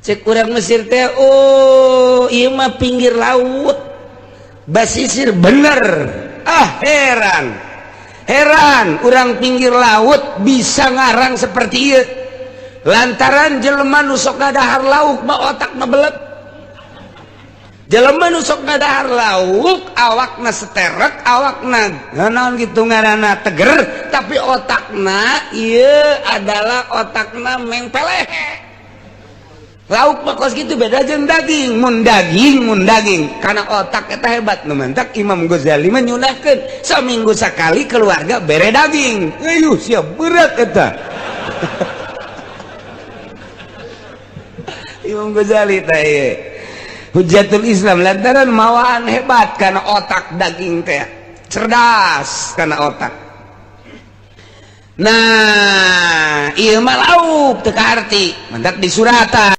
Cek urang Mesir teh, oh ieu mah pinggir laut, basisir bener. Ah, heran heran urang pinggir laut bisa ngarang seperti ieu, lantaran jelema nu sok ngadahar lauk mah otakna belet. Jelema nu sok ngadahar lauk awakna seterek, awakna naon gitu ngaranna, teger, tapi otakna ieu adalah otakna mengpeleh. Lauk mah kos gitu, beda jeung daging. Mun daging karena otak eta hebat. Nu mantak Imam Ghazali menyunahkeun saminggu sekali keluarga bere daging. Ayuh, siap berat eta. Imam Ghazali teh ieu Hujatul Islam, lantaran mawaan hebat karena otak daging teh cerdas karena otak. Nah, ieu mah lauk teu kaarti, mantak disuratan.